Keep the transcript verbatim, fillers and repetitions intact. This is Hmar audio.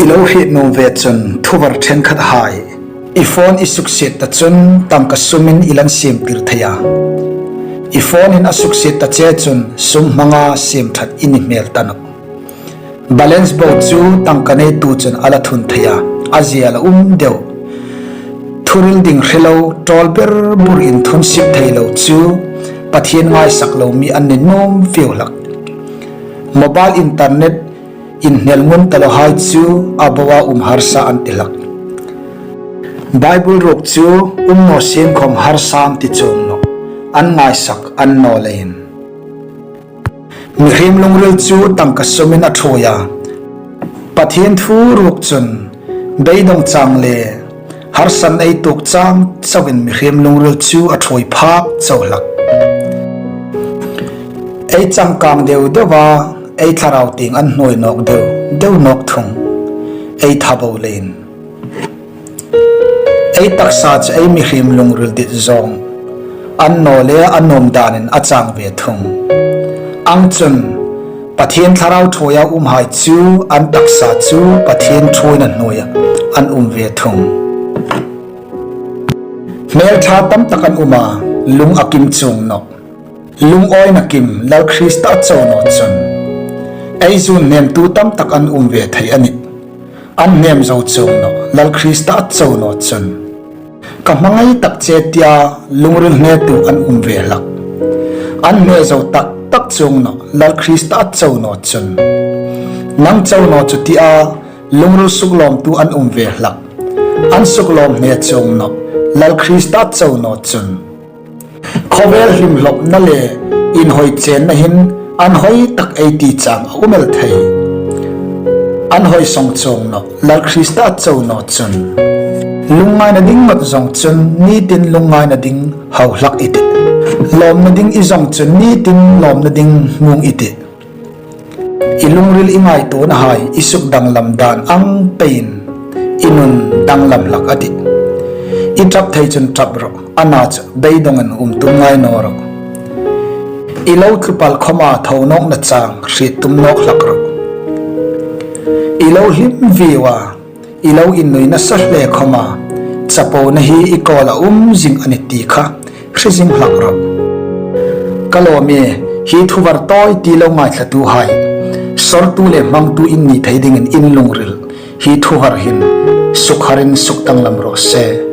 I lo hriet nuom ve chun thuvar ṭhenkhat hai. I phone i suksiet ta chun tangka sumin i lo insiem tir thei a. I phone-in a suksiet ta che chun sum hmanga siem ṭhat i ni hmel ta nawh. Balance bo chu tangka neitu chun a la thun thei a, a zial a um deu. Thuril ding hre lo, ṭawl ber bur inthun sip thei lo chu Pathien ngaisak lo mi an ni nuom fiu hlak. Mobile internet inhnel ngun ta lo hai chu a boa um harsa an ti hlak. Bible ruok chu um naw sien khawm harsa an ti chuong nawh, an ngaisak an naw leiin. Mihriem lungril chu tangka sumin a ṭhuoi a. Pathien thu ruok chun beidong chang le harsan ei tuok chang chauin mihriem lungril chu a ṭhuoi phak chau hlak. Ei changkang deu deu a, ei thlarau tieng an hnuoi nawk deu deu nawk thung, ei tha bo leiin. Ei taksa chu ei mihriem lungril dit zawng, an naw le a nuom danin a chang ve thung. Ang chun Pathien thlarau ṭhuoia um hai chu an taksa chu Pathien ṭhuoina hnuoia an um ve thung. Hmel ṭha tam tak an um a, lung a kim chuong nawh. Lungawina kim Lal Krista a chau naw chun. Ei zun hnemtu tam tak an um ve thei a nih. An hnem zo chuong nawh, Lal Krista a chau naw chun. Ka hmangai tak che tia lungril hnetu an um ve hlak. An hne zo tak tak chuong nawh, Lal Krista a chau naw chun. Nang chau naw chu tia lungril suklawmtu an um ve hlak. An suklawm hne chuong nawh, Lal Krista a chau naw chun. Khawvel hlimhlopna le inhawi chenna hin an hawi tak ei ti chang a um el thei. An hawi sawng chuong nawh, Lal Krista a chau naw chun. Lungngaina ding ngot zawng chun nitin lungngaina ding hau hlak i tih. Lawmna ding i zawng chun nitin lawmna ding hmung i tih. I lungril i ngaituona hai i sukdanglam dan ang peiin i nun danglam hlak a tih. I ṭap thei chun ṭap rawh, a na chu beidongin um tum ngai naw rawh. I lo tlu pal khawma tho nawkna chang hriet tum nawk hlak rawh. I lo hlim viu a, i lo innui nasa hle khawma chapona hi i kawla um zing a nih ti kha hre zing hlak rawh. Ka lawm e, hi thuvar tawi ti lo ngaithlatuhai, sawrtu le hmangtu in ni thei dingin in lungril hi thuvar hin sukharin sukdanglam raw se.